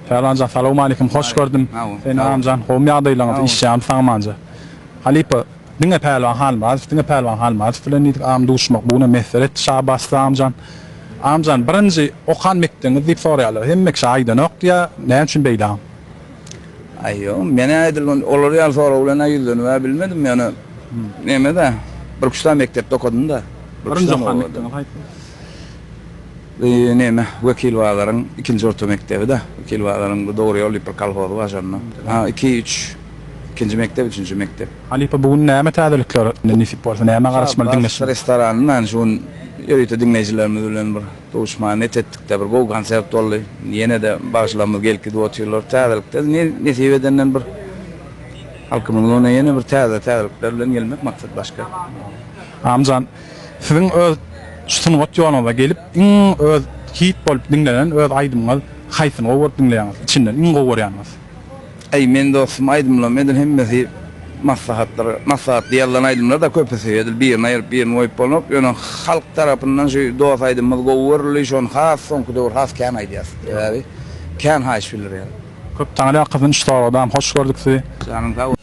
Pälwanjan salowmalikim hoş gördüm seni agamjan gowmy ýagdaýlaryňyz işýäňiz sagmanja halypa diňe Pälwan Halmyradow diňe Pälwan Halmyradow bilen diýdik agam duşmak bu güne miýesser etdi Şabasly agamjan agamjan birinji okan mekdebiňiz diýip soraýarlar hemme kişi aýdanok diýýär näme üçin beýle agam. Aý ýok men-ä edil olar ýaly sorag bilen-ä ýüzlenib-ä bilmedim ýöne neme-dä bir üç sany mekdepde okadym-da. Birinji okan mekdebiňiz haýsy? Bu neme, Wekilbazaryň ikinji orta mekdebi-de. Wekilbazaryň bu Dogry ýol diýip bir kolhozy bar şonda. Ha, iki, üç, ikinji mekdep, üçünji mekdep. Halypa bu gün näme täzelikler nesip bolsa nämä garaşmaly diňleşiň. Şabbas restoranynda indi şu gün ýörite diňleýjilerimiz bilen bir duşuşmaga net etdik-de bir gowy konsert boldy. Ýene-de bagşylarymyz gelip gidip otyrlar. Täzelikde nesip edenden bir halkymyzyň öňüne ýene bir täze täzelikler bilen gelmek maksat başga. Agamjan Siziň öz şu sungat ýoluňyza gelip iň öz hit bolup diňlenen öz aýdymyňyz haýsyny gowy görüp diňleýäňiz içinden iň gowy görýäniňiz? Äý men dostum aýdymlaryň edil hemmesi maslahatlar maslahatly ýazylan aýdymlar da köpüsi edil birini aýyryp birini goýup bolmok ýöne halk tarapyndan şu dos aýdymymyz gowy görüldi şony has soňky döwür has kän aýdýas sebäbi kän haýyş bildirýär. Köp taňryýalkasyn şu soragdam hoş gördük sizi. Janyň sag.